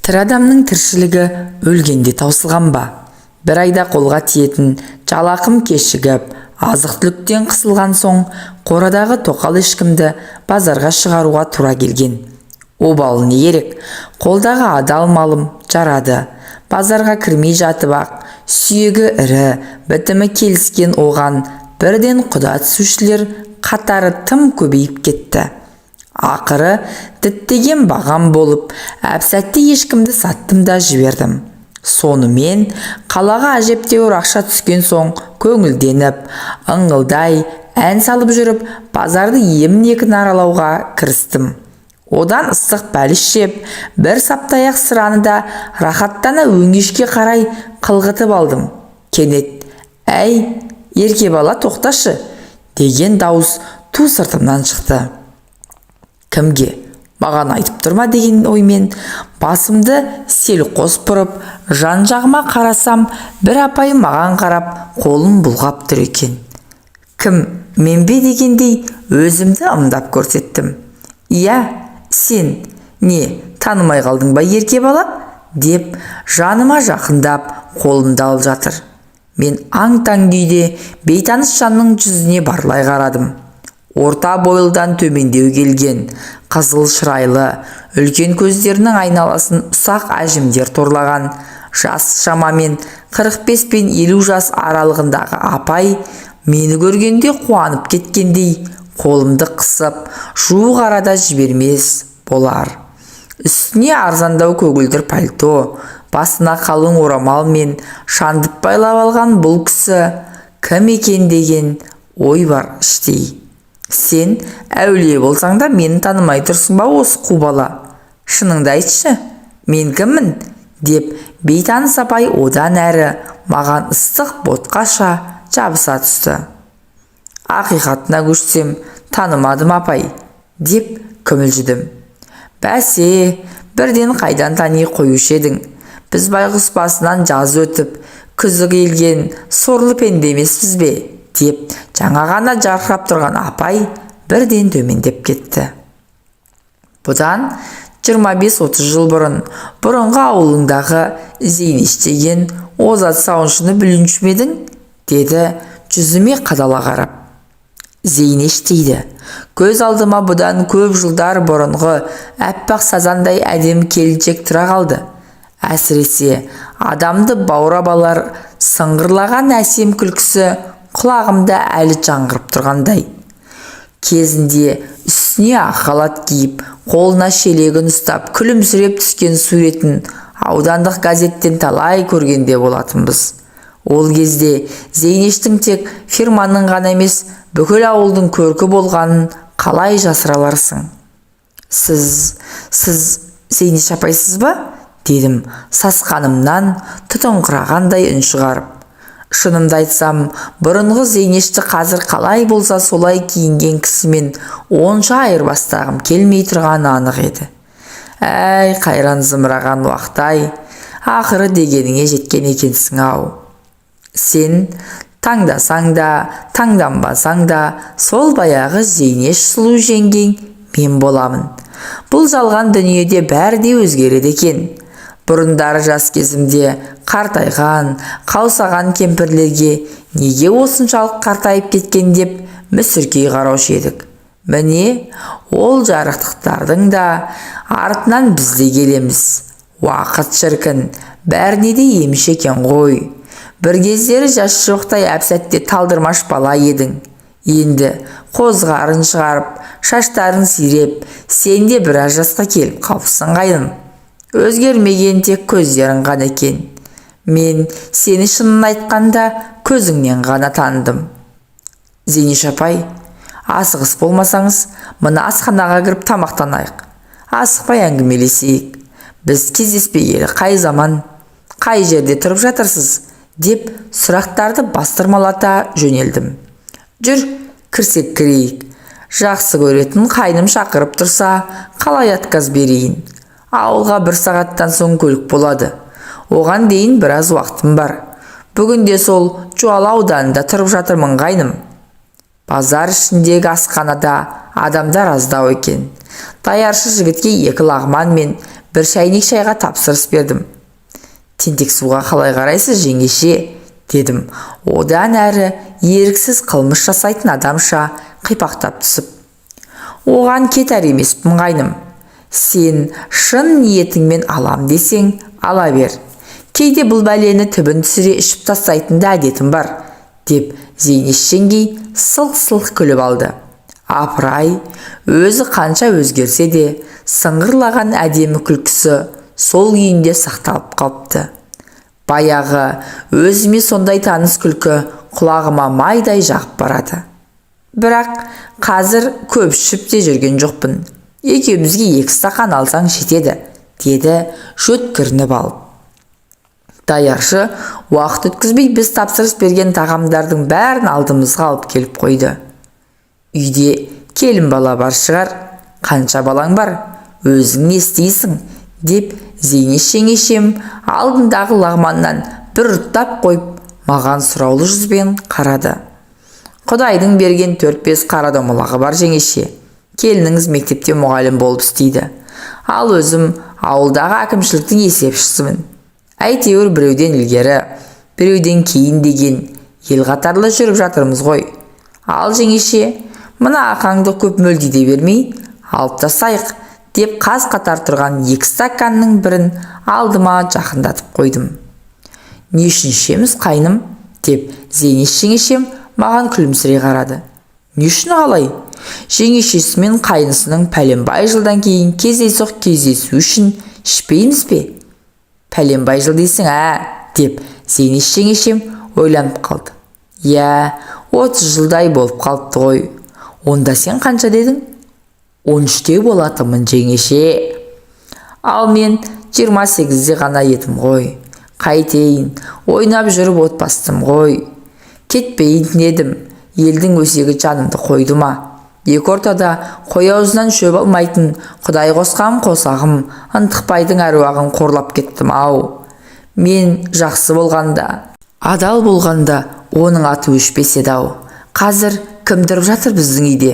Тірі адамның тіршілігі өлгенде таусылған ба? Бір айда қолға тиетін жалақым кешігіп, азық-түліктен қысылған соң қорадағы тоқал ешкімді базарға шығаруға тура келген. Обалы не керек, қолдағы адал малым жарады. Базарға кірмей жатып-ақ, сүйегі ірі, бітімі келіскен оған бірден құда түсушілер қатары тым көбейіп кетті. Ақыры діттеген бағам болып, әп-сәтте ешкімді саттым да жібердім. Сонымен қалаға әжептәуір ақша түскен соң көңілденіп, ыңылдай ән салып жүріп, базарды емін-еркін аралауға кірістім. Одан ыстық бәліш жеп, бір саптаяқ сыраны да рахаттана өңешке қарай қылғытып алдым. Кенет, «Әй, ерке бала, тоқташы!» деген дауыс ту сыртымнан шықты. Кімге? Маған айтып тұр ма деген оймен басымды селқос бұрып, жан-жағыма қарасам, бір апай маған қарап қолын бұлғап тұр екен. Кім, мен бе дегендей өзімді ымдап көрсеттім. «Иә, сен. Не, танымай қалдың ба, ерке бала?» деп жаныма жақындап қолымды алып жатыр. Мен аң-таң күйде бейтаныс жанның жүзіне барлай қарадым. Орта бойлыдан төмендеу келген, қызыл шырайлы, үлкен көздерінің айналасын ұсақ әжімдер торлаған, жас шамамен 45 пен 50 жас аралығындағы апай мені көргенде қуанып кеткендей қолымды қысып, жуық арада жібермес болар. Үстіне арзандау көгілдір пальто, басына қалың орамал мен шандып байлап алған бұл кісі кім екен деген ой бар іштей. «Сен әулие болсаң да мені танымай тұрсың ба, осы қу бала? Шыныңды айтшы, мен кіммін?» деп бейтаныс апай одан әрі маған ыстық ботқаша жабыса түсті. «Ақиқатына көшсем, танымадым, апай», – деп күмілжідім. «Бәсе, бірден қайдан тани қоюшы едің? Біз байғұс басынан жаз өтіп, күзі келген сорлы пенде емеспіз бе?» деп жаңа ғана жарқырап тұрған апай бірден төмендеп кетті. «Бұдан 25-30 жыл бұрын бұрынғы ауылыңдағы Зейнеш деген озат сауыншыны білуші ме едің?» деді жүзіме қадала қарап. Зейнеш дейді. Көз алдыма бұдан көп жылдар бұрынғы әппақ сазандай әдемі келіншек тұра қалды. Әсіресе адамды баурап алар сыңғырлаған әсем күлкісі құлағымда әлі жаңғырып тұрғандай. Кезінде үстіне ақ халат киіп, қолына шелегін ұстап күлімсіреп түскен суретін аудандық газеттен талай көргенде болатынбыз. Ол кезде Зейнештің тек фирманың ғана емес, бүкіл ауылдың көркі болғанын қалай жасыра аларсың? Сіз Зейнеш апайсыз ба?» дедім сасқанымнан тұтыңқырағандай үн шығарып. Шынымды айтсам, бұрынғы Зейнешті қазір қалай болса солай киінген кісімен онша айырбастағым келмей тұрғаны анық еді. «Әй, қайран зымыраған уақыт-ай, ақыры дегеніңе жеткен екенсің-ау. Сен таңдасаң да, таңданбасаң да, сол баяғы Зейнеш сұлу жеңгең мен боламын. Бұл жалған дүниеде бәрі де өзгереді екен. Бұрындары жас кезімде қартайған, қаусаған кемпірлерге неге осыншалық қартайып кеткен деп мүсіркей қараушы едік. Міне, ол жарықтықтардың да артынан біз де келеміз. Уақыт, шіркін, бәріне де емші екен ғой. Бір кездері жас шыбықтай әп-сәтте талдырмаш бала едің. Енді қозғарын шығарып, шаштарың сиреп, сен де біраз жасқа келіп қалыпсың, қайным. Өзгермеген тек көздерің ғана екен. Мен сені шынын айтқанда көзіңнен ғана таныдым. Зейнеш апай, асығыс болмасаңыз, мына асханаға кіріп тамақтанайық. Асықпай әңгімелесейік. Біз кездеспегелі қай заман? Қай жерде тұрып жатырсыз?» деп сұрақтарды бастырмалата жөнелдім. «Жүр, кірсек кірейік. Жақсы көретін қайным шақырып тұрса, қалай отказ берейін? Ауылға бір сағаттан соң көлік болады. Оған дейін біраз уақытым бар. Бүгінде сол Жуалы ауданында тұрып жатырмын, қайным». Базар ішіндегі асханада адамдар аздау екен. Даяршы жігітке екі лағман мен Бір шәйнек шайға тапсырыс бердім. Тентек суға қалай қарайсыз, жеңеше? Дедім одан әрі еріксіз қылмыс жасайтын адамша қипақтап түсіп. Оған кетер емеспін, қайным. Сен шын ниетіңмен алам десең, ала бер. Кейде бұл бәлені түбін түсіре ішіп тастайтын да әдетім бар, деп Зейнеш жеңгей сылқ-сылқ күліп алды. Апырай, өзі қанша өзгерсе де, сыңғырлаған әдемі күлкісі сол күйінде сақталып қалыпты. Баяғы өзіме сондай таныс күлкі құлағыма майдай жағып барады. Бірақ қазір көп ішіп те жүрген жоқпын. Екеумізге 2 стақан алсаң жетеді, деді жөткірініп алып. Даяршы уақыт өткізбей біз тапсырыс берген тағамдардың бәрін алдымызға алып келіп қойды. Үйде келін бала бар шығар, қанша балаң бар, өзің не істейсің, деп Зейнеш жеңешем алдындағы лағманнан бір ұрттап қойып, маған сұраулы жүзбен қарады. Құдайдың берген 4-5 қара домалағы бар, жеңеше. Келініңіз мектепте мұғалім болып істейді. Ал өзім ауылдағы әкімшіліктің есепшісімін. Әйтеуір біреуден ілгері, біреуден кейін деген ел қатарлы жүріп жатырмыз ғой. Ал жеңеше, мына ақаңды көп мөлдейде бермей, алып тастайық, деп қаз қатар тұрған 2 стаканның бірін алдыма жақындатып қойдым. Не үшін ішеміз, қайным? Деп Зейнеш жеңешем маған күлімсірей қарады. Не үшін қалай? Жеңешесі мен қайнысының пәленбай жылдан кейін кездейсоқ кездесу үшін ішпейміз бе? Пәленбай жыл дейсің, ә? Деп Зейнеш жеңешем ойланып қалды. Иә, 30 жылдай болып қалыпты ғой. Онда сен қанша дедің? 13-те болатынмын, жеңеше. Ал мен 28-де ғана едім ғой. Қайтейін, ойнап жүріп от бастым ғой. Кетпейін едім, елдің өсегі жанымды қойды ма? Екі ортада қой аузынан шөп алмайтын Құдай қосқан қосағым Ынтықбайдың әруағын қорлап кеттім ау. Мен жақсы болғанда, адал болғанда оның аты өшпес еді ау. Қазір кім тұрып жатыр біздің үйде?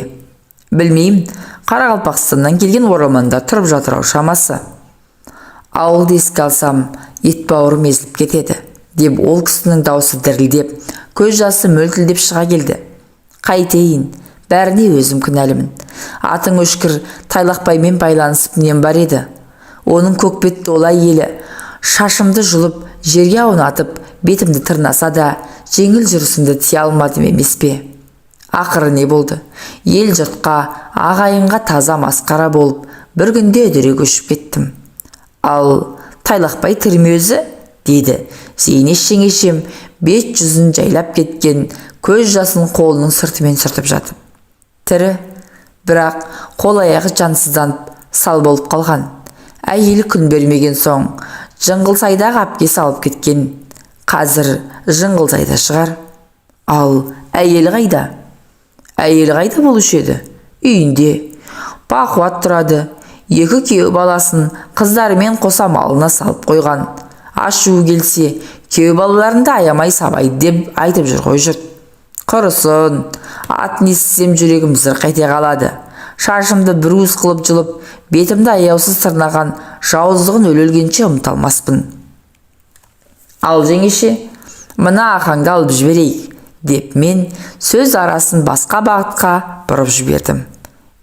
Білмеймін, Қарақалпақстаннан келген оралмандар тұрып жатыр ау шамасы. Ауылды еске алсам, ет бауырым езіліп кетеді, деп ол кісінің даусы дірілдеп, көз жасы мөлтілдеп шыға келді. Қайтейін, бәріне өзім кінәлімін. Атың өшкір Тайлақбаймен байланысып нем бар еді. Оның көкбетті ол әйелі шашымды жұлып, жерге аунатып, бетімді тырнаса да, жеңіл жүрісімді тия алмадым емес пе? Ақыры не болды? Ел жұртқа, ағайынға таза масқара болып, бір күнде үдере көшіп кеттім. Ал Тайлақбай тірі ме өзі? Деді Зейнеш жеңешем бет жүзін жайлап кеткен көз жасын қолының сыртымен сүртіп жатып. Тірі, бірақ қол аяғы жансызданып сал болып қалған. Әйелі күн бермеген соң Жыңғылсайдағы әпкесі алып кеткен. Қазір Жыңғылсайда шығар. Ал әйелі қайда? Әйелі қайда болушы еді? Үйінде. Бақуат тұрады. 2 күйеу баласын қыздарымен қоса малына салып қойған. Ашуы келсе, күйеу балаларын да аямай сабайды деп айтып жүр ғой жұрт. Құрысын, атын естісем жүрегім зырқ ете қалады. Шашымды бір уыс қылып жұлып, бетімді аяусыз тырнаған жауыздығын өле-өлгенше ұмыта алмаспын. Ал жеңеше, мына ақаңды алып жіберейік, деп мен сөз арасын басқа бағытқа бұрып жібердім.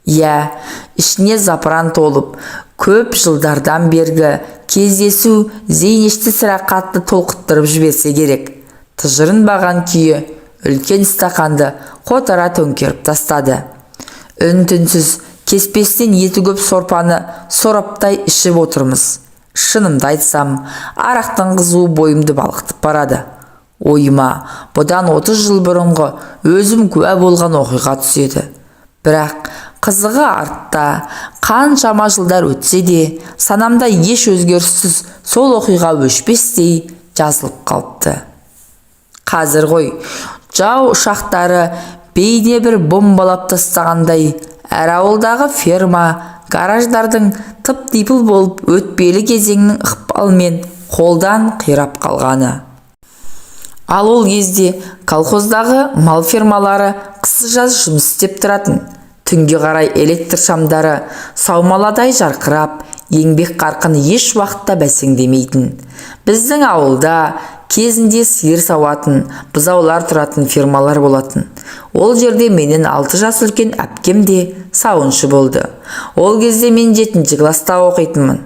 Иә, ішіне запыран толып, көп жылдардан бергі кездесу Зейнешті сірә қатты толқыттырып жіберсе керек. Тыжырынбаған күйі үлкен стақанды қотара төңкеріп тастады. Үн-түнсіз кеспестен еті көп сорпаны сораптай ішіп отырмыз. Шынымды айтсам, арақтың қызуы бойымды балқытып барады. Ойыма бұдан 30 жыл бұрынғы өзім куә болған оқиға түседі. Бірақ қызығы артта қаншама жылдар өтсе де, санамда еш өзгеріссіз сол оқиға өшпестей жазылып қалыпты. Қазір ғой, жау ұшақтары бейне бір бомбалап тастағандай, әр ауылдағы ферма, гараждардың тып-типыл болып өтпелі кезеңнің ықпалымен қолдан қирап қалғаны. Ал ол кезде колхоздағы мал фермалары қысы-жаз жұмыс істеп тұратын. Түнге қарай электр шамдары саумаладай жарқырап, Еңбек қарқыны еш уақытта бәсеңдемейтін. Біздің ауылда кезінде сиыр сауатын, бұзаулар тұратын фермалар болатын. Ол жерде менен 6 жас үлкен әпкем де сауыншы болды. Ол кезде мен 7 класста оқитынмын.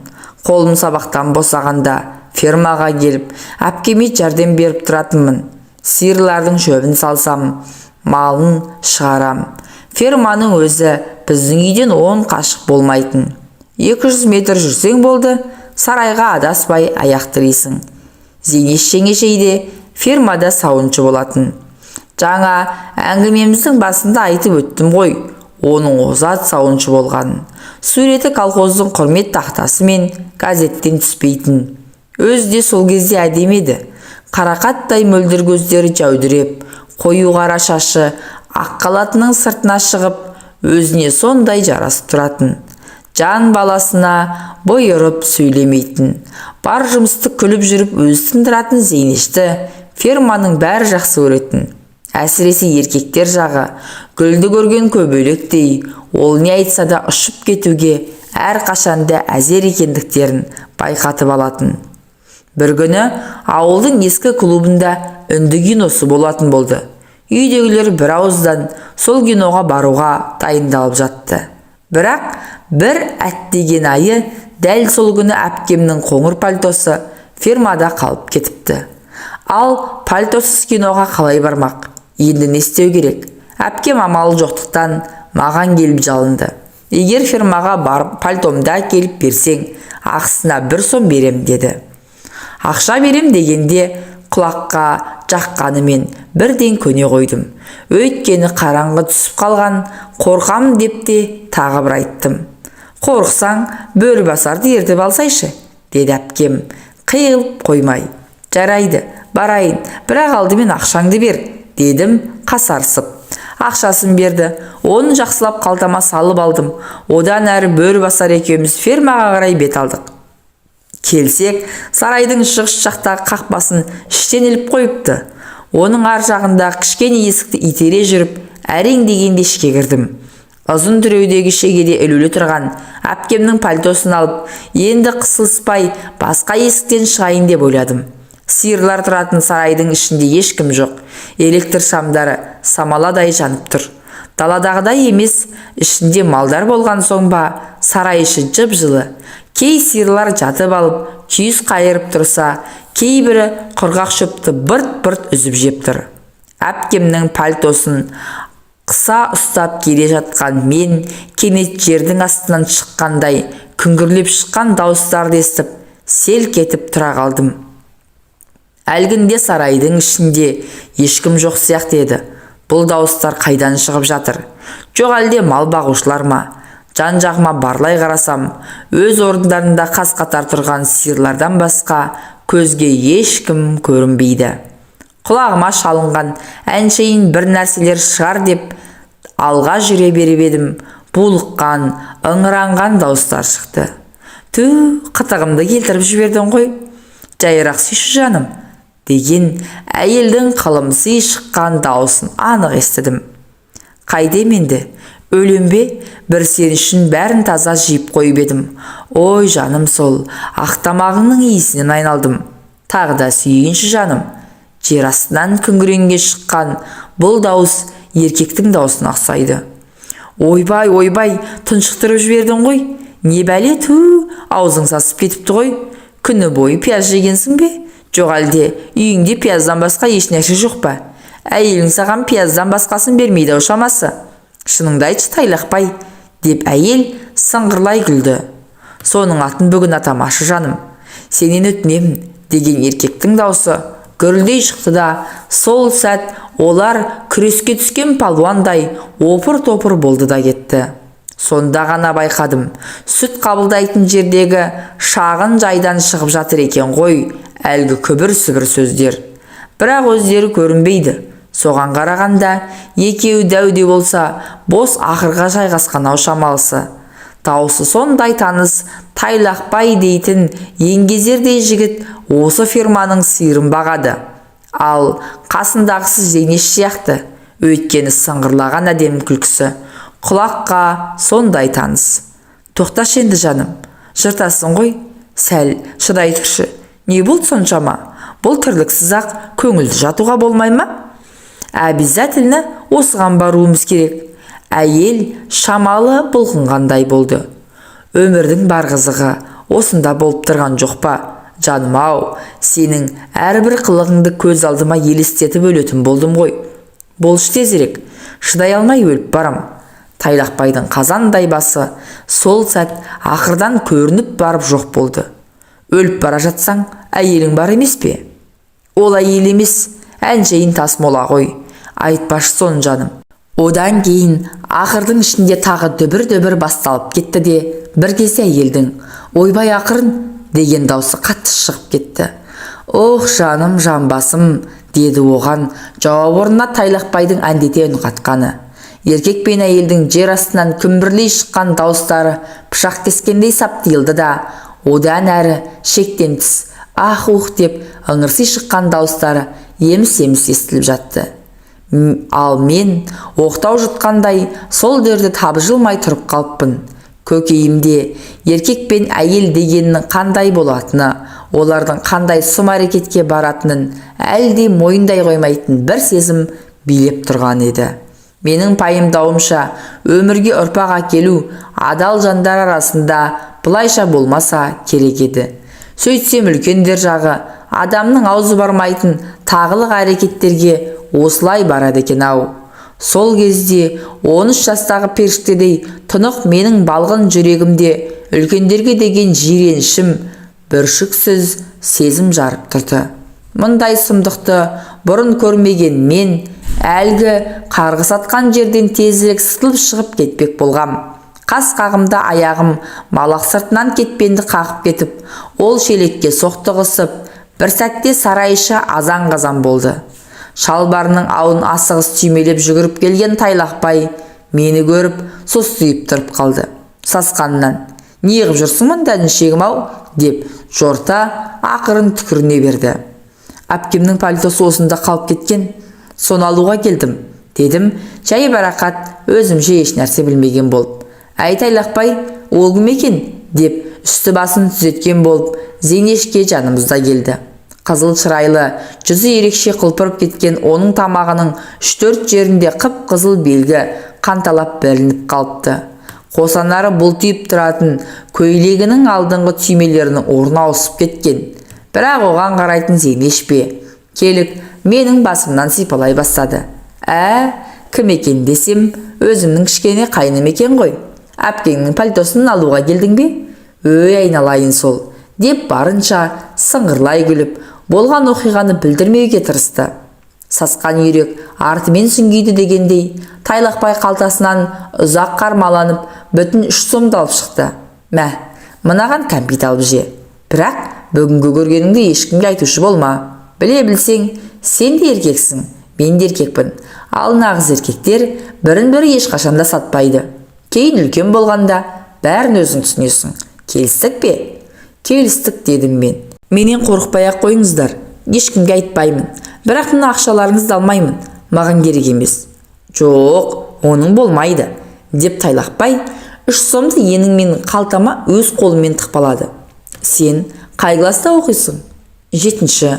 Қолым сабақтан босағанда фермаға келіп, әпкеме жәрдем беріп тұратынмын. Сиырлардың шөбін салсам, малын шығарам. Ферманың өзі біздің үйден 10 қашық болмайтын. 200 метр жүрсең болды, сарайға адаспай аяқ тірейсің. Зейнеш жеңешей де фермада сауыншы болатын. Жаңа әңгімеміздің басында айтып өттім ғой, оның озат сауыншы болғанын. Суреті колхоздың құрмет тақтасы мен газеттен түспейтін. Өзі де сол кезде әдемі еді. Қарақаттай мөлдір көздері жәудіреп, қою қара шашы ақ халатының сыртына шығып, өзіне сондай жарасып тұратын. Жан баласына бұйырып сөйлемейтін. Бар жұмысты күліп жүріп өзі тындыратын Зейнешті ферманың бәрі жақсы көретін. Әсіресе еркектер жағы, гүлді көрген көбелектей, ол не айтса да ұшып кетуге әрқашанда әзер екендіктерін байқатып алатын. Бір күні ауылдың ескі клубында үнді киносы болатын болды. Үйдегілер бір ауыздан сол киноға баруға дайындалып жатты. Бірақ бір әттеген айы дәл сол күні әпкемнің қоңыр пальтосы фермада қалып кетіпті. Ал пальтосыз киноға қалай бармақ? Енді не істеу керек? Әпкем амалы жоқтықтан маған келіп жалынды. Егер фермаға барып пальтомды әкеліп берсең, ақысына 1 сом берем деді. Ақша берем дегенде құлаққа жаққанымен бірден көне қойдым. Өйткені қараңғы түсіп қалған, қорқам деп те тағы бір айттым. Қорықсаң, Бөрібасарды ертіп алсайшы, деді әпкем, қиылып қоймай. Жарайды, барайын, бірақ алдымен ақшаңды бер, дедім қасарысып. Ақшасын берді, оны жақсылап қалтама салып алдым. Одан әрі Бөрібасар екеуміз фермаға қарай бет алдық. Келсек, сарайдың шығыс жақтағы қақпасын іштен іліп қойыпты. Оның ар жағындағы кішкене есікті итере жүріп, әрең дегенде ішке кірдім. Ұзын тіреудегі шегеде ілулі тұрған әпкемнің пальтосын алып, енді қысылыспай басқа есіктен шығайын деп ойладым. Сиырлар тұратын сарайдың ішінде ешкім жоқ. Электр шамдары самаладай жанып тұр. Даладағыдай емес, ішінде малдар болған соң ба, сарай іші жып-жылы. Кей сиырлар жатып алып, күйіс қайырып тұрса, кейбірі құрғақ шөпті бырт-бырт үзіп жеп тұр. Әпкемнің пальтосын қыса ұстап келе жатқан мен кенет жердің астынан шыққандай күңгірлеп шыққан дауыстарды естіп, селк етіп тұра қалдым. Әлгінде сарайдың ішінде ешкім жоқ сияқты еді. Бұл дауыстар қайдан шығып жатыр? Жоқ әлде мал бағушылар ма? Жан жағыма барлай қарасам, өз орындарында қас қатар тұрған сиырлардан басқа көзге ешкім көрінбейді. Құлағыма шалынған әншейін бір нәрселер шығар деп алға жүре беріп едім, булыққан, ыңыранған дауыстар шықты. Тү, қытығымды келтіріп жібердің ғой. Жайырақ сүйші жаным, деген әйелдің қылымси шыққан дауысын анық естідім. Қайдем енді? Өлем бе? Бір сен үшін бәрін таза жиып қойып едім. Ой, жаным сол, ақтамағыңның иісінен айналдым. Тағы да сүйейінші жаным. Жер астынан күңіренге шыққан бұл дауыс еркектің дауысына ұқсайды. Ойбай, ойбай, тұншықтырып жібердің ғой. Не бәле, ту, аузың сасып кетіпті ғой. Күні бойы пияз жегенсің бе? Жоқ әлде үйіңде пияздан басқа ешнәрсе жоқ па? Әйелің саған пияздан басқасын бермейді ау шамасы. Шыныңды айтшы, Тайлақбай, деп әйел сыңғырлай күлді. Соның атын бүгін атамашы жаным. Сенен өтінемін, деген еркектің даусы гүрілдей шықты да, сол сәт олар күреске түскен палуандай опыр-топыр болды да кетті. Сонда ғана байқадым, сүт қабылдайтын жердегі шағын жайдан шығып жатыр екен ғой әлгі күбір-сүбір сөздер. Бірақ өздері көрінбейді. Соған қарағанда екеуі дәу де болса, бос ақырға жайғасқан ау шамалысы. Даусы сондай таныс Тайлақбай дейтін еңгезердей жігіт осы ферманың сиырын бағады. Ал қасындағысы Зейнеш сияқты, өйткені сыңғырлаған әдемі күлкісі құлаққа сондай таныс. Тоқташы енді жаным, Жыртасың ғой, сәл шыдай тұршы. Не болды соншама? Бұл тірліксіз-ақ көңілді жатуға болмай ма? Обязательно осыған баруымыз керек. Әйел шамалы бұлқынғандай болды. Өмірдің бар қызығы осында болып тұрған жоқ па? Жаным-ау, сенің әрбір қылығыңды көз алдыма елестетіп өлетін болдым ғой. Болшы тезірек, шыдай алмай өліп барам. Тайлақбайдың қазандай басы сол сәт ақырдан көрініп барып жоқ болды. Өліп бара жатсаң, әйелің бар емес пе? Ол әйел емес, әншейін тас мола ғой. Айтпашы соны, жаным. Одан кейін ақырдың ішінде тағы дүбір-дүбір басталып кетті де, бір кезде әйелдің «Ойбай, ақырын!» деген даусы қатты шығып кетті. «Ох, жаным, жамбасым!» деді оған жауап орнына Тайлақбайдың әндете үн қатқаны. Еркек пен әйелдің жер астынан күмбірлей шыққан дауыстары пышақ кескендей сап тыйылды да, одан әрі шектен тыс ах-ух деп ыңырси шыққан дауыстары еміс-еміс естіліп жатты. Ал мен оқтау жұтқандай сол жерде табжылмай тұрып қалыппын. Көкейімде еркек пен әйел дегеннің қандай болатыны, олардың қандай сұм әрекетке баратынын әлі де мойындай қоймайтын бір сезім билеп тұрған еді. Менің пайымдауымша, өмірге ұрпақ әкелу адал жандар арасында былайша болмаса керек еді. Сөйтсем, үлкендер жағы адамның аузы бармайтын тағылық әрекеттерге осылай барады екен-ау. Сол кезде 13 жастағы періштедей тұнық менің балғын жүрегімде үлкендерге деген жиренішім бүршіксіз сезім жарып тұрды. Мұндай сұмдықты бұрын көрмеген мен әлгі қарғыс атқан жерден тезірек сытылып шығып кетпек болғам. Қас қағымда аяғым малақ сыртынан кетпенді қағып кетіп, ол шелекке соқтығысып, бір сәтте сарай іші азан-қазан болды. Шалбарының ауын асығыс түймелеп жүгіріп келген Тайлақбай мені көріп, состиып тұрып қалды. Сасқанынан, «Не ғып жүрсің мұнда, інішегім-ау?» деп жорта ақырын түкіріне берді. «Әпкемнің пальтосы осында қалып кеткен, соны алуға келдім», дедім жайбарақат, өзімше ешнәрсе білмеген болып. «Әй, Тайлақбай, ол кім екен?» деп үсті басын түзеткен болып Зейнешке жанымызда келді. Қызыл шырайлы, жүзі ерекше құлпырып кеткен оның тамағының 3-4 жерінде қып-қызыл белгі қанталап білініп қалыпты. Қосанары бұлтиып тұратын көйлегінің алдыңғы түймелерінің орны ауысып кеткен. Бірақ оған қарайтын Зейнеш пе? Келік менің басымнан сипалай бастады. «Ә, кім екен десем, өзімнің кішкене қайным екен ғой. Әпкеңнің пальтосын алуға келдің бе? Өй, айналайын сол», деп барынша сыңғырлай күліп, болған оқиғаны білдірмеуге тырысты. Сасқан үйрек артымен сүңгиді дегендей, Тайлақбай қалтасынан ұзақ қармаланып, бүтін 3 сомды алып шықты. «Мә, мынаған кәмпит алып же. Бірақ бүгінгі көргеніңді ешкімге айтушы болма. Біле білсең, сен де еркексің, мен де еркекпін. Ал нағыз еркектер бірін-бірі ешқашан да сатпайды. Кейін үлкен болғанда бәрін өзің түсінесің. Келістік пе?» «Келістік», дедім мен. «Менен қорықпай-ақ қойыңыздар, ешкімге айтпаймын. Бірақ мына ақшаларыңызды алмаймын, маған керек емес». «Жоқ, оның болмайды», деп Тайлақбай 3 сомды енің менің қалтама өз қолымен тықпалады. «Сен қай класста оқисың?» 7-ші.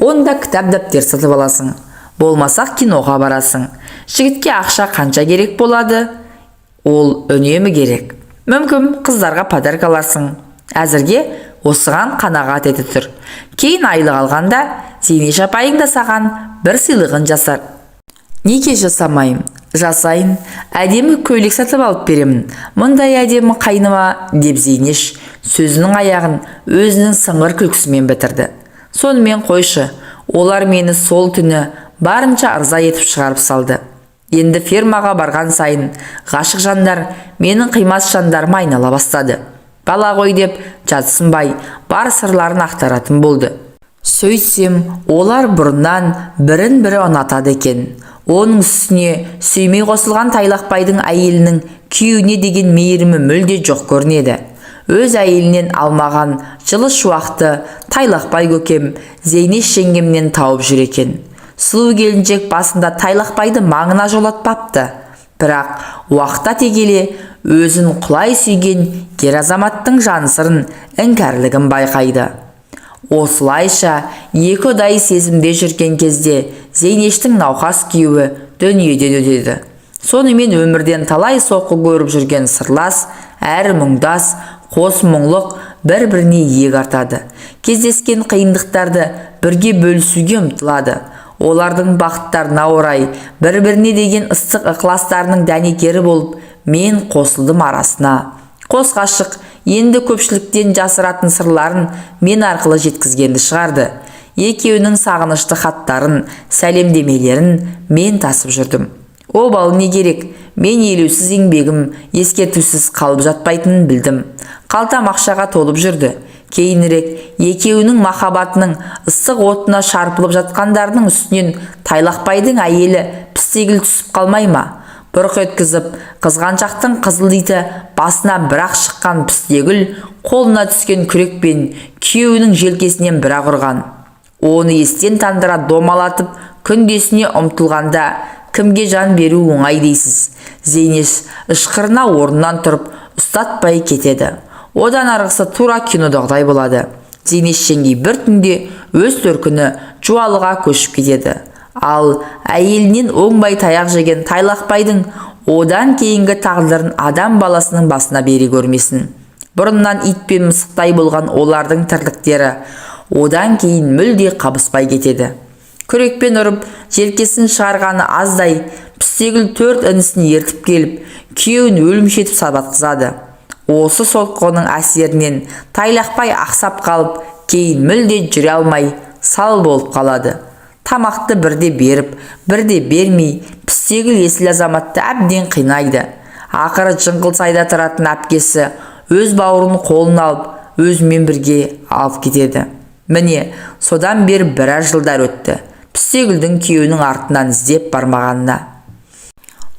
«Онда кітап, дәптер сатып аласың. Болмасақ киноға барасың. Жігітке ақша қанша керек болады? Ол үнемі керек. Мүмкін, қыздарға подарок аларсың. Әзірге осыған қанағат ете тұр. Кейін айлық алғанда Зейнеш апайың да саған бір сыйлығын жасар». «Неге жасамайым? Жасайын. Әдемі көйлек сатып алып беремін. Мұндай әдемі қайныма», деп Зейнеш сөзінің аяғын өзінің сыңғыр күлкісімен бітірді. Сонымен қойшы, олар мені сол түні барынша ырза етіп шығарып салды. Енді фермаға барған сайын ғашық жандар менің қимас жандарыма айнала бастады. Бала ғой деп жатсынбай, бар сырларын ақтаратын болды. Сөйтсем, олар бұрыннан бірін-бірі ұнатады екен. Оның үстіне сүймей қосылған Тайлақбайдың әйелінің күйеуіне деген мейірімі мүлде жоқ көрінеді. Өз әйелінен алмаған жылы шуақты Тайлақбай көкем Зейнеш жеңгемнен тауып жүр екен. Сұлу келіншек басында Тайлақбайды маңына жолатпапты. Бірақ уақыт өте келе Өзін құлай сүйген ер азаматтың жан сырын, іңкәрлігін байқайды. Осылайша екі ұдай сезімде жүрген кезде Зейнештің науқас күйеуі дүниеден өтеді. Сонымен өмірден талай соққы көріп жүрген сырлас әрі мұңдас қос мұңлық бір-біріне иек артады. Кездескен қиындықтарды бірге бөлісуге ұмтылады. Олардың бақыттарына орай бір-біріне деген ыстық ықыластарының дәнекері болып мен қосылдым арасына. Қос ғашық енді көпшіліктен жасыратын сырларын мен арқылы жеткізгенді шығарды. Екеуінің сағынышты хаттарын, сәлемдемелерін мен тасып жүрдім. Обал не керек, мен елеусіз еңбегім ескертусіз қалып жатпайтынын білдім. Қалтам ақшаға толып жүрді. Кейінірек екеуінің махаббатының ыстық отына шарпылып жатқандарының үстінен Тайлақбайдың әйелі Пістегіл түсіп қалмай ма? Бұрқ еткізіп, қызғаншақтың қызыл иті басынан бір-ақ шыққан Пістегіл қолына түскен күрекпен күйеуінің желкесінен бір-ақ ұрған. Оны естен тандыра домалатып, күндесіне ұмтылғанда кімге жан беру оңай дейсіз? Зейнеш ышқырына орнынан тұрып, ұстатпай кетеді. Одан арғысы тура кинодағыдай болады. Зейнеш жеңгей бір түнде өз төркіні Жуалыға көшіп кетеді. Ал әйелінен оңбай таяқ жеген Тайлақбайдың одан кейінгі тағдырын адам баласының басына бере көрмесін. Бұрыннан ит пен мысықтай болған олардың тірліктері одан кейін мүлде қабыспай кетеді. Күрекпен ұрып, желкесін шығарғаны аздай, Пістегіл 4 інісін ертіп келіп, күйеуін өлімші етіп сабатқызады. Осы соққының әсерінен Тайлақбай ақсап қалып, кейін мүлде жүре алмай, сал болып қалады. Тамақты бірде беріп, бірде бермей, Пістегіл есіл азаматты әбден қинайды. Ақыры Жыңғылсайда тұратын әпкесі өз бауырын қолына алып, өзімен бірге алып кетеді. Міне, содан бері біраз жылдар өтті. Пістегілдің күйеуінің артынан іздеп бармағанына.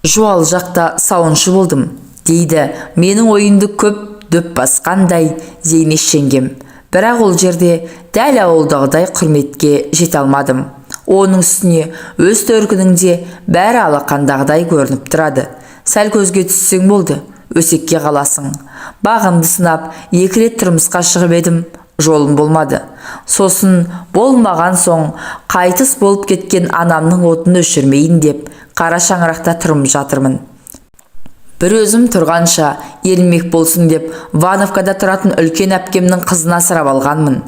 Жуалы жақта сауыншы болдым, дейді менің ойымды көп дөп басқандай Зейнеш жеңгем. Бірақ ол жерде дәл ауылдағыдай құрметке жете алмадым. Оның үстіне өз төркініңде бәрі алақандағыдай көрініп тұрады. Сәл көзге түссең болды, өсекке қаласың. Бағымды сынап, 2 рет тұрмысқа шығып едім, жолым болмады. Сосын болмаған соң қайтыс болып кеткен анамның отын өшірмейін деп қара шаңырақта тұрып жатырмын. Бір өзім тұрғанша ермек болсын деп Вановкада тұратын үлкен әпкемнің қызын асырап алғанмын.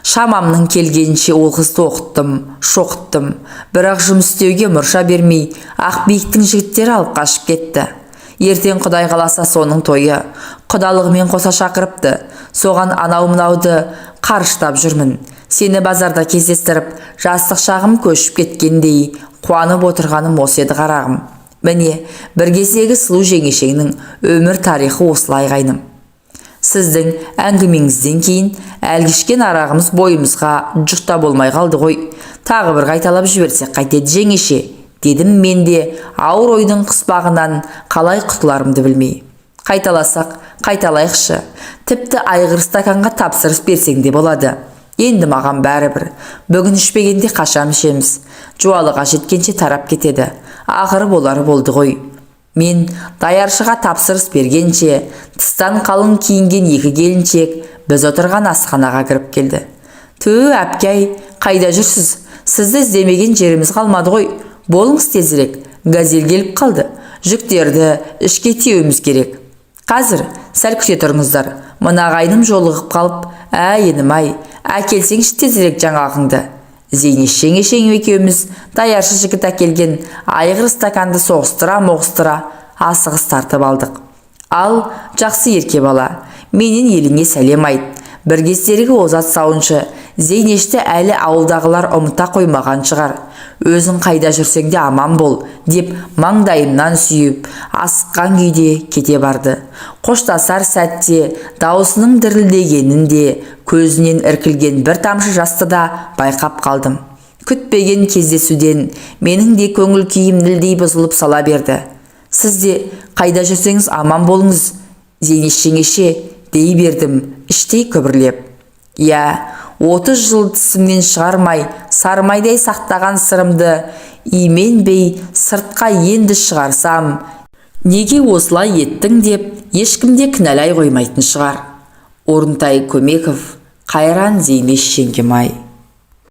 Шамамның келгенше ол қызды оқыттым, шоқыттым. Бірақ жұмыс істеуге мұрша бермей, Ақбиіктің жігіттері алып қашып кетті. Ертең Құдай қаласа соның тойы. Құдалығымен қоса шақырыпты. Соған анау-мынауды қарыштап жүрмін. Сені базарда кездестіріп, жастық шағым көшіп кеткендей қуанып отырғаным осы еді қарағым. Міне, бір кездегі сұлу жеңешеңнің өмір тарихы осылай қайным. Сіздің әңгімеңізден кейін әлгі ішкен арағымыз бойымызға жұқта болмай қалды ғой. Тағы бір қайталап жіберсек қайтеді жеңеше, дедім мен де ауыр ойдың қыспағынан қалай құтыларымды білмей. Қайталасақ, қайталайықшы. Тіпті айғыр стаканға тапсырыс берсең де болады. Енді маған бәрібір. Бүгін ішпегенде қашан ішеміз? Жуалыға жеткенше тарап кетеді. Ақыры болары болды ғой. Мен даяршыға тапсырыс бергенше, тыстан қалың киінген екі келіншек біз отырған асханаға кіріп келді. Ту, әпке-ай, қайда жүрсіз? Сізді іздемеген жеріміз қалмады ғой. Болыңыз тезірек, газель келіп қалды. Жүктерді ішке тиеуіміз керек. Қазір сәл күте тұрыңыздар. Мына ағайыным жолығып қалып, әй інім-ай, әкелсеңші тезірек жаңағыңды. Зейнеш жеңешең екеуміз даяршы жігіт әкелген айғыр стаканды соғыстыра-моғыстыра асығыс тартып алдық. Ал, жақсы ерке бала, менен еліңе сәлем айт. Бір кездергі озат сауыншы Зейнешті әлі ауылдағылар ұмыта қоймаған шығар. Өзің қайда жүрсең де аман бол, деп маңдайымнан сүйіп, асыққан күйде кете барды. Қоштасар сәтте дауысының дірілдегенін де, көзінен іркілген бір тамшы жасты да байқап қалдым. Күтпеген кездесуден менің де көңіл күйім нілдей бұзылып сала берді. Сіз де қайда жүрсеңіз аман болыңыз, Зейнеш жеңеше, дей бердім, іштей күбірлеп. Иә, 30 жыл тісімнен шығармай, сармайдай сақтаған сырымды именбей сыртқа енді шығарсам, неге осылай еттің деп ешкім де кінәлай қоймайтын шығар. Орынтай Көмеков, Қайран Зейнеш жеңгем-ай.